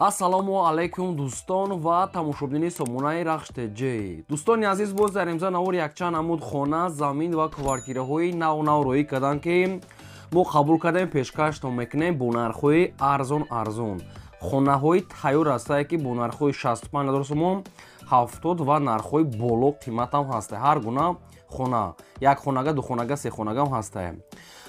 Ассалому алайкум, дӯстон ва тамошобинони сомонаи Рахш ТЖ. Дӯстони азиз, боз дар имза навор якчанд намуд хона, замин ва квартираҳои нав-нав роӣ карданд, ки мо қабул кардем, пешкаштон мекунем бо нархҳои арзон арзон. Хонаҳои тайёр ҳастае, ки бо нархҳои 65 ҳазор сомон, 70 ва нархҳои боло қиматам ҳаста. Ҳар гуна хона, як хонага, духонага, сехонагам ҳастае.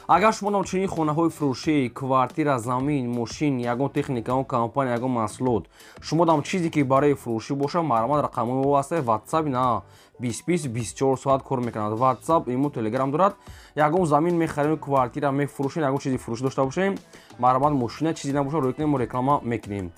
Агар шумо намчунин хонаҳои фурӯшӣ, квартира, замин, мошин, ягон техника, ягон компания, ягон маҳсулот, шумо дам чизе ки барои фурӯшӣ боша, марҳамат, рақамҳои мо ҳастае. WhatsApp на 20 24 соат кор мекунад. WhatsApp, имо, Telegram дорад. Ягон замин мехарем, квартира мефурӯшем, ягон чизи фурӯшӣ дошта бошем, марҳамат, мошина, чизе набоша, рӯй кунем, мо реклама мекунем.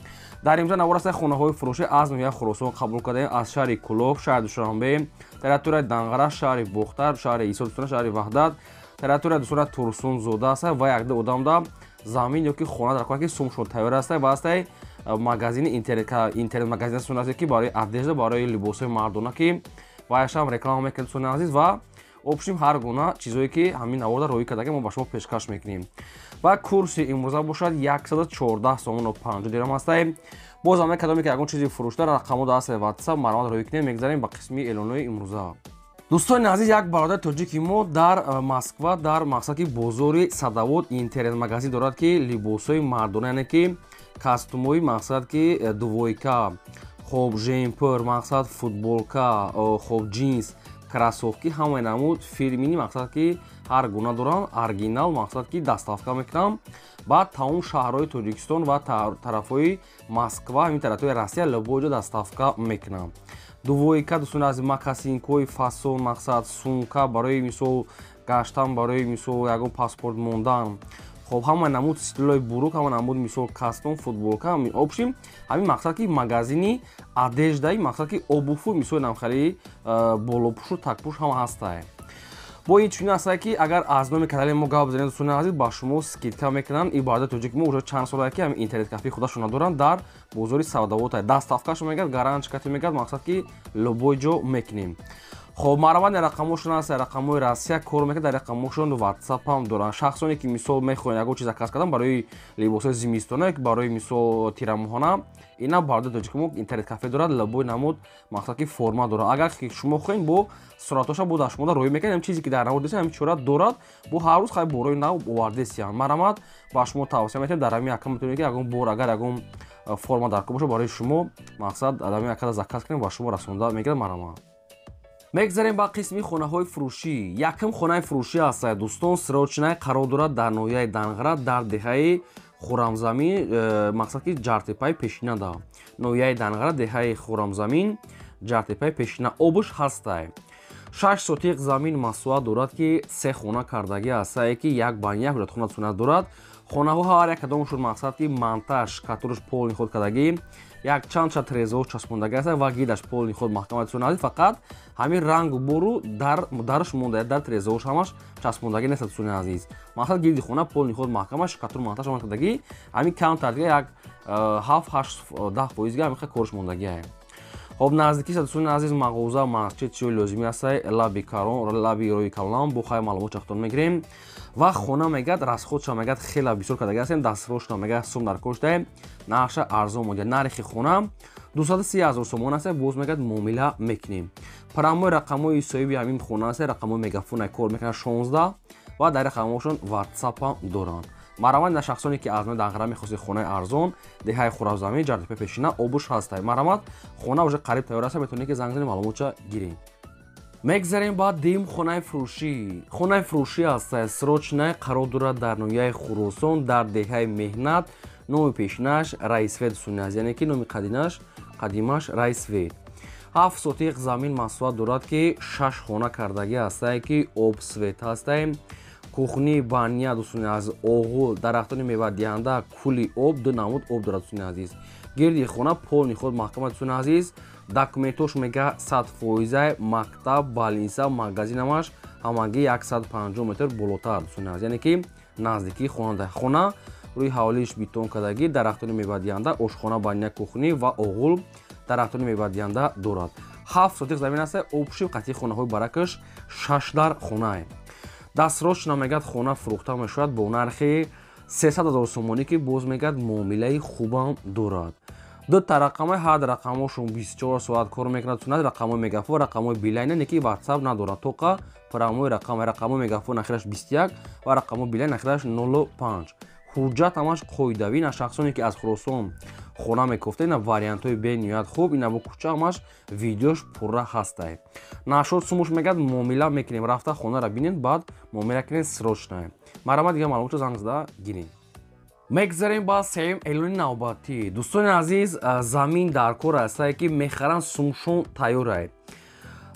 Дар имза навор ҳастае хонаҳои фурӯшӣ аз ноҳияи Хуросон қабул кардаем, аз шаҳри Кӯлоб, шаҳри Душанбе, территорияи Данғара, шаҳри Бохтар, шаҳри Исор, шаҳри Ваҳдат, территория дусона Турсунзода аст ва якда одамда замин ёки хона дар ки сумшон тайёр аст ва ҳастай магазини интернет магазин сон аст, ки барои одежда, барои либосҳои мардона, ки ваяшам реклама мекунад, дӯстони азиз. Ва общем, ҳар гуна чизое ки ҳамин наворда роӣ кардаги, мо ба шумо пешкаш мекунем. Ва курси имрӯза бошад 114 сомону 50 дирам ҳастай. Боз ҳам кадоме ки ягон чизи фурӯшта, рақамҳо дар ҳастаи WhatsApp, марҳамат, роӣ кунем. Мегзарем ба қисми эълонҳои имрӯза. Дӯстони азиз, як бародари тоҷики мо дар Москва, дар мақсад ки бозори Садовод, интернет-магазин дорад, ки либосҳои мардона, яъне ки костюмҳои, мақсад ки двойка, хоб, жемпер, мақсад футболка, хоб, ҷинс, кроссовки, ҳамаи намуд фирмини, мақсад ки ҳар гуна доранд, оригинал, мақсад ки доставка мекунам ба тамом шаҳрҳои Тоҷикистон ва тарафҳои Москва, ҳамин тарафҳои Россия, любой ҷо доставка мекунам. Двойка, дӯстони азиз, мокасинкҳои фасон, мақсад сумка барои мисол гаштан, барои мисол ягон паспорт мондан, хоб, ҳама намуд стилои брюк, ҳама намуд мисол костюм, футболка, общем, ҳамин мақсад ки магазини одеждаи, мақсад ки обуву мисоли намхали болопӯшу такпӯш ҳама ҳастае. Бо ин чунин ҳастае, ки агар аз номи канали мо гап занед, дӯстони азиз, ба шумо скидка мекунанд. Ин бародари тоҷики мо уже чанд солае ки ҳамин интернет кафеи худашона доранд дар бозори Савдовота. Доставкашо мегӯяд, гарантчикати мегӯяд, мақсад ки любой ҷо мекунем. Хоб, марҳамат, рақамҳошон ҳаст, рақамҳои Россия кор мекунад, дар рақамҳошон WhatsApp ҳам доранд. Шахсоне ки мисол мехоҳанд ягон чиз заказ кардан барои либосҳои зимистона, барои мисол тирамоҳона, ина бародари тоҷики мо интернет кафе дорад, любой намуд, мақсад ки форма дорад. Агар шумо хоҳед, бо суратҳоша бо дар шумо роҳӣ мекунед. Ҳам чизе ки дар навор дидед, ҳамин чора дорад, бо ҳар рӯз хай борои нав овардесиянд. Марҳамат, ба шумо тавсия метиҳем, дар ҳамин ака метавонед ки ягон бор, агар ягон форма дар кор бошад барои шумо, мақсад дар ҳамин акада заказ кунед, ба шумо расонда мегирад. Марҳамат. Мегзарем ба қисми хонаҳои фурӯшӣ. Якум хонаи фурӯшӣ ҳастае, дӯстон, срочная, қарор дорад дар ноҳияи Данғара, дар деҳаи Хурамзамин, мақсад ки Ҷартепаи пешинада. Ноҳияи Данғара, деҳаи Хурамзамин, Ҷартепаи пешина, обуш ҳастае. 6 сотиқ замин масоҳат дорад, ки се хона кардагӣ ҳастае, ки як ба як ҳуҷҷатхона сунат дорад. Хонаҳо ҳар як кадомашон, мақсад ки монтаж, катурш полный ход кардагӣ, як чанд ша трезаҳо часпондагӣ аст ва гидаш полный ход маҳкама сунат. Фақат ҳамин рангу бору дар дарш монда, дар трезаҳош ҳамаш часпондагӣ нест, дӯстони азиз. Мақсад гирди хона полный ход маҳкама, шкатур, монтаж ҳама кардагӣ, ҳамин камтар дига як 7, 8, 10 фоизга ҳамин корш мондагиае. Хоб, наздикист, дӯстони азиз, мағоза, масҷид, чиҳои лозимӣ ҳастай, лаби карон, лаби роҳи калонам. Бо хай маълумот чахтон мегирем. Ва хона мегӯяд, расходша мегӯяд, хеле бисёр кардаги ҳастем, дастрошна мегӯяд, сум дар кор шудаем, нархша арзон монда. Нархи хона 230 000 сомон аст, боз мегӯяд, муомила мекунем. Прямой рақамҳои соҳиби ҳамин хона аст, рақамҳои мегафона кор мекунад, 16, ва дар рақамҳошон WhatsApp доранд. Марҳамат, на шахсоне ки аз нои Данғара мехостед хонаи арзон, деҳаи Хуравзамин, Ҷардепаи пешина, обуш ҳастай. Марҳамат, хона уже қариб тайёр аст, метавонед ки занг занед, маълумотша гиред. Мегзарем ба дуюм хонаи фурӯшӣ. Хонаи фурӯшӣ ҳастай, срочная, қарор дорад дар ноҳияи Хуросон, дар деҳаи Меҳнат, номи пешинаш Раисвет, дӯстони азиз, яъне ки номи қадимаш Раисвет. 7 сотиқ замин масоҳат дорад, ки шаш хона кардагӣ ҳастае, ки об, свет ҳастае, кухни, баня, дӯстони азиз, оғул, дарахтони мевадиҳанда, кули об, ду намуд об дорад, дӯстони азиз. Гирди хона полный ход маҳкама, дӯстони азиз. Документош мега 100 фоиза. Мактаб, больница, магазинамаш ҳамагӣ 150 метр болотар, дӯстони азиз, яъне ки наздикии хона. Хона рӯи ҳавлиш бетон кардагӣ, дарахтони мевадиҳанда, ошхона, баня, кухни ва оғул, дарахтони мевадиҳанда дорад. 7 сотиқ замин аст, общий қатъи хонаҳои баракаш шаш дар хонае. Дастрошна мегӯяд, хона фурӯхта мешавад бо нархи 300 000 сомонӣ, ки боз мегӯяд, муомилаи хубам дорад. Ду та рақамҳои ҳар рақамҳошон 24 соат кор мекунад. Дӯстони азиз, рақамҳои мегафон, рақамҳои Билайна, не ки WhatsApp надорад. Тоқа прямой рақам, рақамҳои мегафон ахираш 21 ва рақамҳои Билайн ахираш 05. Ҳуҷҷат ҳамаш қоидавӣ. На шахсоне ки аз Хуросон хона мекофта, ина вариантҳои бениҳоят хуб, ина бо кӯча ҳамаш видеош пурра ҳастай. Нашод сумуш мегӯяд, муомила мекунем, рафта хонара бинед, баъд муомила кунед срочно. Марҳамат, дига маълумотро занг зада гирем. Мегзарем ба сеюм эълони навбатӣ. Дӯстони азиз, замин дар кор ҳастае ки мехаранд, сумшон тайёрае.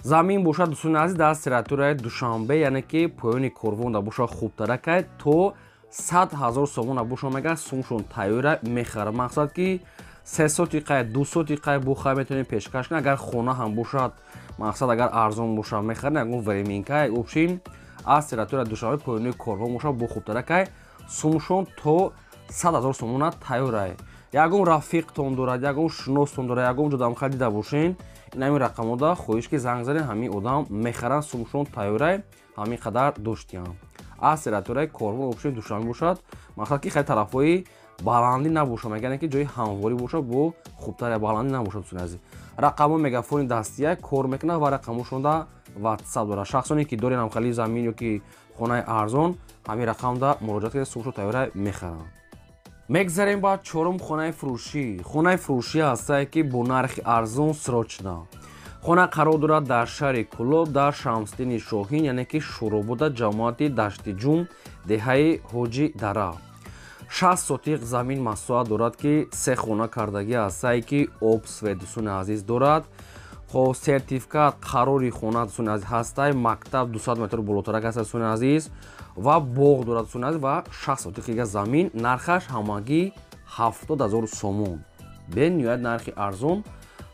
Замин бошад, дӯстони азиз, дар территорияи Душанбе, яъне ки поёни корвонда бошад, хубтаракай, то 100 000 сомона боша мегӯяд, сумшон тайёра, мехарад. Мақсад ки 3 сотиқай, 2 сотиқай бухай метавонем пешкаш кунем. Агар хона ҳам бошад, мақсад агар арзон бошад, мехарем, ягон временка общем аз территория Душанбе поёни корвон бошад, бо хубтаракай, сумшон то 100 000 сомона тайёрай. Ягон рафиқтон дорад, ягон шиностон дорад, ягон ҷо дамхай дида бошен, ин ҳамин рақамода хоҳиш ки занг занед, ҳамин одам мехаранд, сумшон тайёрай, ҳамин қадар доштиям. Аз территорияи корвон общем Душанбе бошад, мақсад ки хеле тарафҳои баландӣ набошад, мегӯянд ки ҷои ҳамворӣ бошад, бо хубтар баландӣ набошад. Дӯстони азиз, рақамҳои мегафони дастия кор мекунад ва рақамҳошонда WhatsApp дорад. Шахсоне ки дорен ҳамхали замин ё ки хонаи арзон, ҳамин рақамда муроҷиат кунед, сумшо тайёра, мехаранд. Мегзарем ба чорум хонаи фурӯшӣ. Хонаи фурӯшӣ ҳастае ки бо нархи арзон, срочно. Хона қарор дорад дар шаҳри Кӯлоб, дар Шамсиддини Шоҳин, яъне ки Шӯробода, ҷамоати Даштиҷум, деҳаи Ҳоҷи Дара. 60 сотиқ замин масоҳат дорад ки се хона кардагӣ ҳастае ки об, свет, дӯстони азиз, дорад. Хоб, сертификат қарори хона, дӯстони азиз, ҳастай, мактаб 200 метр болотарак аст, дӯстони азиз, ва боғ дорад, дӯстони азиз, ва 60 сотиқ дига замин, нархаш ҳамагӣ 70 000 сомон. Бениҳоят нархи арзон.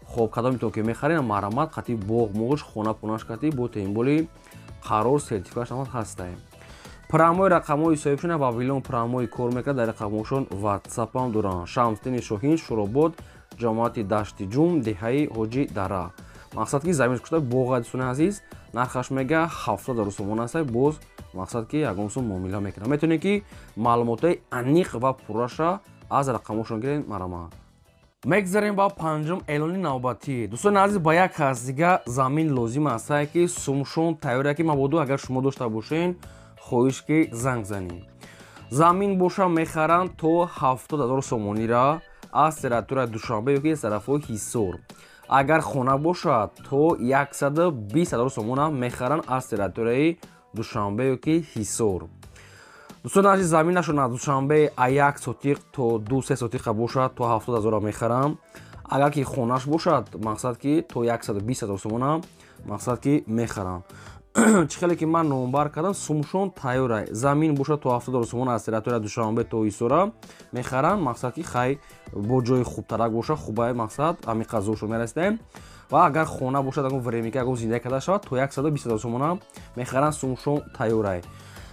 Хоб, кадомитон ки мехаред, марҳамат, қати боғ моғш, хона пунаш кати бо темболи қарор сертификаташ ҳамад ҳастай. Прямой рақамҳои соҳибшона Вавилон прямой кор мекунад, дар рақамҳошон WhatsApp ҳам доранд. Шамсиддини Шоҳин, Шӯробод, ҷамоати Даштиҷум, деҳаи Ҳоҷи Дара. Мақсад ки замин кушта боға, дӯстони азиз, нархаш мега 70 000 сомон аст, боз мақсад ки ягон сум муомила мекунад. Метавонед ки маълумотҳои аниқ ва пурраша аз рақамҳошон гиред, марҳамат. Мегзарем ба панҷум эълони навбатӣ. Дӯстони азиз, ба як кас дига замин лозим астае ки сумшон тайёре ки мабодо агар шумо дошта бошен, хоҳиш ки занг занед. Замин боша мехаранд то 70 000 сомонира аз территорияи Душанбе ё ки тарафҳои Ҳисор. Агар хона бошад, то 120 000 сомона мехаранд аз территорияи Душанбе ё ки Ҳисор. Дӯстони азиз, заминашон аз Душанбе а 1 сотиқ то 2-3 сотиқа бошад, то 70 000 мехаранд. Агар ки хонаш бошад, мақсад ки то 120 000 сомона мақсад ки мехаранд. Чӣ хеле ки ман номбар кардам, сумшон тайёра. Замин бошад то 70 000 сомона аз территория Душанбе то Ҳисора мехаранд. Мақсад ки хай бо ҷои хубтарак бошад, хубай, мақсад ҳамин қазошон мерасидаем. Ва агар хона бошад, ягон временка, ягон зиндагӣ карда шавад, то 120 000 сомона мехаранд, сумшон тайёрай.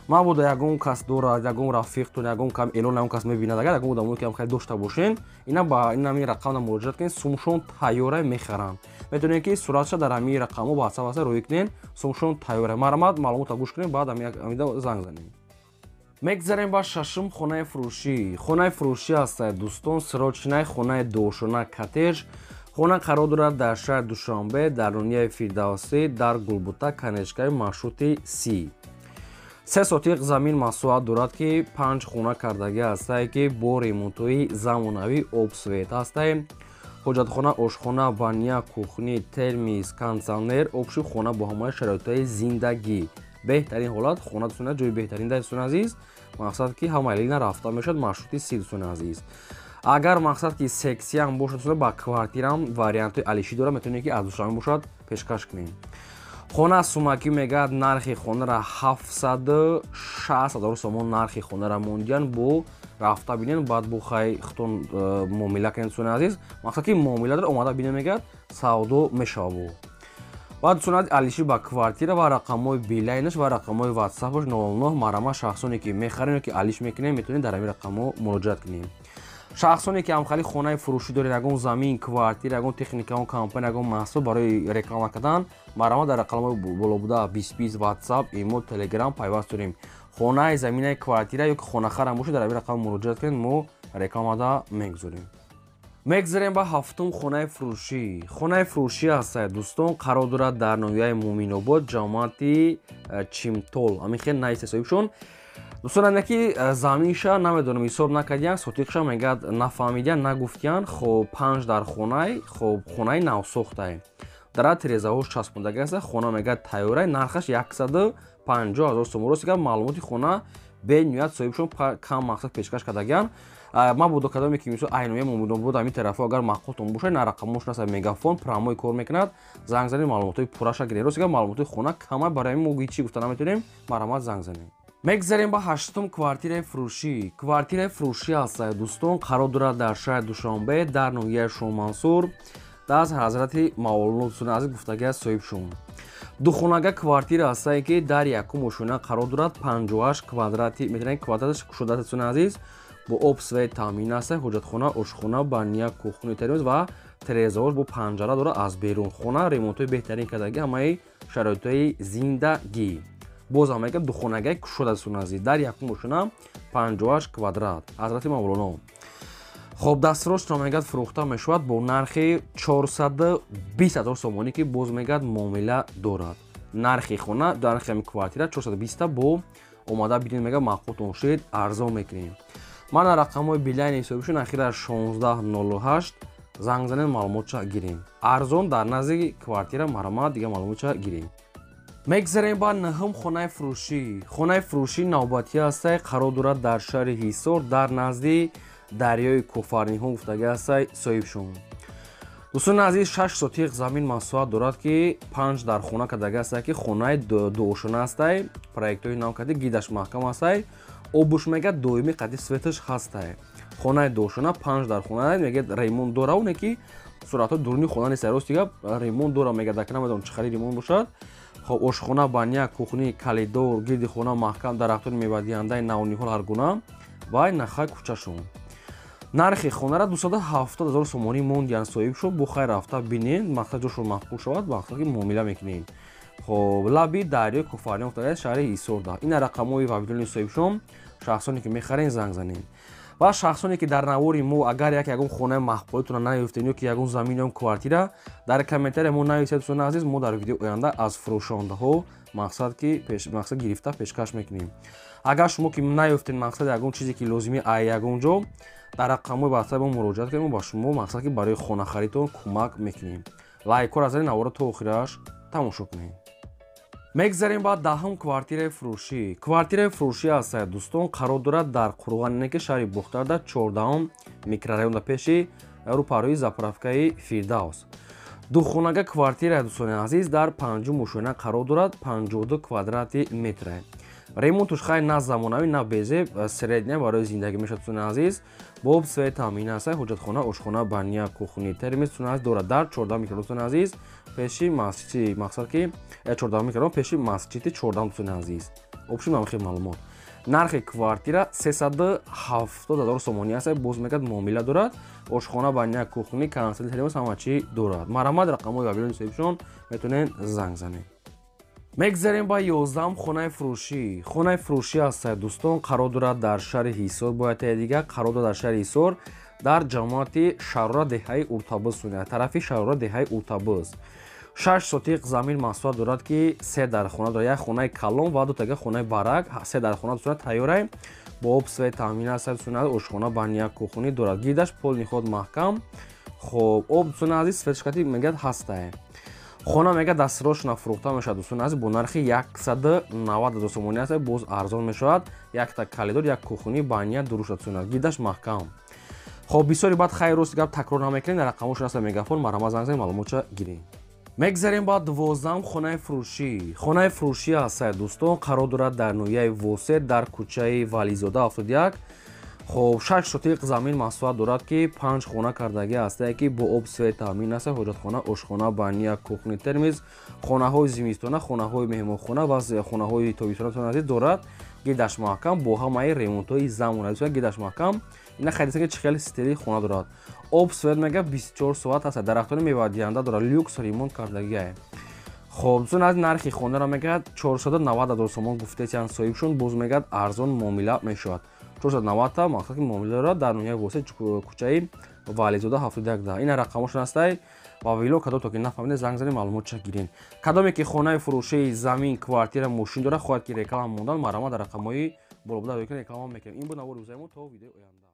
Мабодо ягон кас дорад, ягон рафиқтон, ягон кам эълон ягон кас мебинад, агар ягон одамое ки хеле дошта бошен, ина ба ин ҳамин рақамда муроҷиат кунед, сумшон тайёра, мехаранд. Метавонед ки суратша дар ҳамин рақамҳо ба WhatsApp аста рӯй кунед, сумшон тайёра. Марҳамат, маълумотро гӯш кунед, баъд ҳамида занг занед. Мегзарем ба шашум хонаи фурӯшӣ. Хонаи фурӯшӣ ҳастад, дӯстон, срочный, хонаи дошона, коттедж. Хона қарор дорад дар шаҳри Душанбе, дар ноҳияи Фирдавсӣ, дар Гулбута, конечкаи маршрути Си. 3 сотиқ замин масоҳат дорад ки 5 хона кардагӣ ҳастае ки бо ремонтҳои замонавӣ, об, свет ҳастае. Ҳоҷатхона, ошхона, баня, кухня, термис, кондитсионер, общий хона бо ҳамаи шароитҳои зиндагӣ. Беҳтарин ҳолат хона, дӯстони, ҷои беҳтарин дар, дӯстони азиз, мақсад ки ҳамаи лина рафта мешавад маршрути Си, дӯстони азиз. Агар мақсад ки сексиям бошад, дӯстони, ба квартираам вариантҳои алишӣ дорад, метавонед ки аз Душанбе бошад пешкаш кунем. Хона сумакӣ мегӯяд, нархи хонара 760 000 сомон нархи хонара мондиян, бо рафта бинен, баъд бо хай хутон муомила кунед, дӯстони азиз. Мақсад ки муомила дорад, омада бинен, мегӯяд, савдо мешавад бо. Баъд, дӯстони азиз, алиши ба квартира ва рақамҳои Билайнаш ва рақамҳои WhatsAppаш 09. Марҳамат, шахсоне ки мехарем ё ки алиш мекунем, метавонед дар ҳамин рақамҳо муроҷиат кунем. Шахсоне ки ҳамхали хонаи фурӯшӣ доред, ягон замин, квартира, ягон техника, ягон компания, ягон маҳсул барои реклама кардан, марҳамат, дар рақамҳои боло буда 20 20 WhatsApp, Имо, Telegram пайваст дорем. Хонаи, заминаи, квартира ё ки хонахарам бошед, дар ҳамин рақам муроҷиат кунед, мо рекламада мегузорем. Мегзарем ба ҳафтум хонаи фурӯшӣ. Хонаи фурӯшӣ ҳастад, дӯстон, қарор дорад дар ноҳияи Муъминобод, ҷамоати Чимтол. Ҳамин хел нависта соҳибшон. Дӯстон, ана ки заминша намедонам, ҳисоб накардиян, сотиқша мегӯяд нафаҳмидиян, нагуфтиян. Хоб, 5 дар хонаи, хоб, хонаи навсохтай. Дара тирезаҳош часпондаги аст, хона мегӯяд тайёрай, нархаш 150 000 сом. Рост гап, маълумоти хона бениҳоят соҳибшон кам мақсад пешкаш кардагиян. Ман будо кадоме ки мисол айноя Муъминобод ҳамин тарафҳо агар маъқултон бошад, на рақамош наста, Мегафон прямой кор мекунад, занг занед, маълумотҳои пурраша гиред. Рост гап, маълумотҳои хона кама, барои мо ҳеҷ чӣ гуфта наметавонем, марҳамат, занг занед. Мегзарем ба ҳаштум квартираи фурӯшӣ. Квартираи фурӯшӣ ҳастад, дӯстон, қарор дорад дар шаҳри Душанбе, дар ноҳияи Шоҳмансур, дар Ҳазрати Мавлоно. Дӯстони азиз, гуфтагӣ аст соҳибшон. Духонага квартира ҳастае, ки дар якум ошёна қарор дорад, 58 квадрати метр, квадраташ кушода, дӯстони азиз, бо об, свет таъмин аст, ҳоҷатхона, ошхона, баня, кухни, термоз ва тирезаҳош бо панҷара дорад аз берун. Хона ремонтҳои беҳтарин кардагӣ, ҳамаи шароитҳои зиндагӣ. Боз ҳам мегӯям, духонагаи кушода, дӯстони азиз, дар якум ошёна, 58 квадрат, Ҳазрати Мавлоно. Хоб, дастфурӯшро мегӯяд фурӯхта мешавад бо нархи 420 000 сомонӣ, ки боз мегӯяд муомила дорад. Нархи хона, нархи ҳамин квартира 420, бо омада бинед, мегӯяд маъқултон шуд, арзон мекунем. Ман рақамҳои Билайни ҳисобишон ахира 1608, занг занед, маълумотша гирем. Арзон дар назди квартира, марҳамат, дига маълумотша гирем. Мегзарем ба нӯҳум хонаи фурӯшӣ. Хонаи фурӯшӣ навбатӣ ҳастай, қарор дорад дар шаҳри Ҳисор, дар назди дарёи Кофарниҳон, гуфтагӣ ҳастай соҳибшон. Дӯстони азиз, 6 сотиқ замин масоҳат дорад, ки 5 дар хона кардагӣ ҳастай, ки хонаи дуошона ҳастай, проектҳои нав карди, гидаш маҳкам ҳастай, обуш мегӯяд доимӣ қади светаш ҳастай. Хонаи дуошона, 5 дар хона, мегӯяд ремонт дора, оне ки суратҳои дуруни хона нест, рост дига ремонт дора, мегӯяд, дака намедонам чӣ хари ремонт бошад. Хоб, ошхона, баня, кухни, калидор, гирди хона маҳкам, дарахтони мевадиҳандаи навниҳол ҳаргуна ва нахай кӯчашон. Нархи хонара 270 000 сомонӣ мондиян соҳиб шуд. Бо хайр, рафта бинед, мақсад ҷошон маъқул шавад, мақсад ки муомила мекунем. Хоб, лаби дарёи Кофарниҳон, гуфтагӣ, шаҳри Ҳисорда. Ина рақамҳои вабилони соҳибшон, шахсоне ки мехарен, занг занед. Ва шахсоне ки дар навори мо агар як ягон хонаи маъқулитона наёфтед ё ки ягон замин ё квартира, дар комментария мо нависед, дӯстони азиз, мо дар видеои оянда аз фурӯшондаҳо мақсад ки мақсад гирифта пешкаш мекунем. Агар шумо ки наёфтед мақсад ягон чизе ки лозимӣ ай ягон ҷо, дар рақамҳои ватсап мо муроҷиат кунем, мо ба шумо мақсад ки барои хонахаридтон кӯмак мекунем. Лайкҳоро аз навора то охираш тамошо кунед. Мегзарем ба даҳум квартираи фурӯшӣ. Квартираи фурӯшӣ ҳастад, дӯстон, қарор дорад дар Қурғонине, ки шаҳри Бохтар, дар 14-ум микрорайон, дар пеши рӯпаҳрӯи заправкаи Фирдавс. Духонага квартира, дӯстони азиз, дар панҷум ошёна қарор дорад, 52 квадрати метре. Ремонтуш хай на замонавӣ, на безеб, средня барои зиндагӣ мешавад, дӯстони азиз. Бо об, свет таъмин аст, ҳоҷатхона, ошхона, баня, кухни, термис, дӯстони азиз, дорад дар 14 микрорайон, дӯстони азиз, пеши масҷиди, мақсад ки 14 микрорайон, пеши масҷиди 14, дӯстони азиз. Общем, намхел маълумот. Нархи квартира 370 000 сомонӣ аст, боз мегӯяд муомила дорад, ошхона, баня, кухни, консел, термос ҳама чӣ дорад. Марҳамат, рақамҳои вабилони соҳибшон, метавонед занг занед. Мегзарем ба 11-ум хонаи фурӯшӣ. Хонаи фурӯшӣ ҳастад, дӯстон, қарор дорад дар шаҳри Ҳисор, бояд таи дига қарор дорад дар шаҳри Ҳисор, дар ҷамоати Шарора, деҳаи Уртабыз, тарафи Шарора, деҳаи Уртабыз. 6 сотиқ замин масоҳат дорад, ки 3 дар хона дорад, як хонаи калон ва дутага хонаи барак, 3 дар хона, дӯстона, тайёрай, бо об, свет таъмин аст, дӯстони азиз, ошхона, баня, кухни дорад, гирдаш полный ход маҳкам. Хоб, об, дӯстони азиз, светшкати мегӯяд ҳастай. Хона мегӯяд дастфурӯшна фурӯхта мешавад, дӯстони азиз, бо нархи 190 000 сомонӣ аст, боз арзон мешавад, якта калидор, як кухни, баня, дуруш, дӯстони азиз, гирдаш маҳкам. Хоб, бисёри баъд хайр, рост гап, такрор намекунем, дар рақамҳошон аст Мегафон, марҳамат, занг занед, маълумотша гирем. Мегзарем ба 12-ум хонаи фурӯшӣ. Хонаи фурӯшӣ ҳастад, дӯстон, қарор дорад дар ноҳияи Восеъ, дар кӯчаи Вализода 71. Хоб, 6 сотиқ замин масоҳат дорад, ки 5 хона кардагӣ ҳастае, ки бо об, свет таъмин аст, ҳоҷатхона, ошхона, баня, кухни, термиз, хонаҳои зимистона, хонаҳои меҳмонхона ва хонаҳои тобистона азиз дорад, гирдаш маҳкам, бо ҳамаи ремонтҳои замонавӣ, гирдаш маҳкам. Ина хайдиса ки чӣ хеле стили хона дорад. Об, свет мега 24 соат ҳаст, дарахтони мевадиҳанда дорад, люкс ремонт кардагиае. Хоб, дӯстон, аз нархи хонаро мегӯяд 490 000 сомон гуфтесиян соҳибшон, боз мегӯяд арзон муомила мешавад. 490 та мақсад ки муомила дорад дар ноҳияи Восеъ, кӯчаи Вализода 71. Ина рақамошон ҳастай ва вило кадом то ки нафаҳмида, занг занед, маълумотша гирен. Кадоме ки хонаи фурӯшии, замин, квартира, мошин дора, хоҳад ки реклама мондан, марҳамат, дар рақамҳои болобуда реклама мекунем. Ин буд навори рӯзаи мо. То видеои оянда.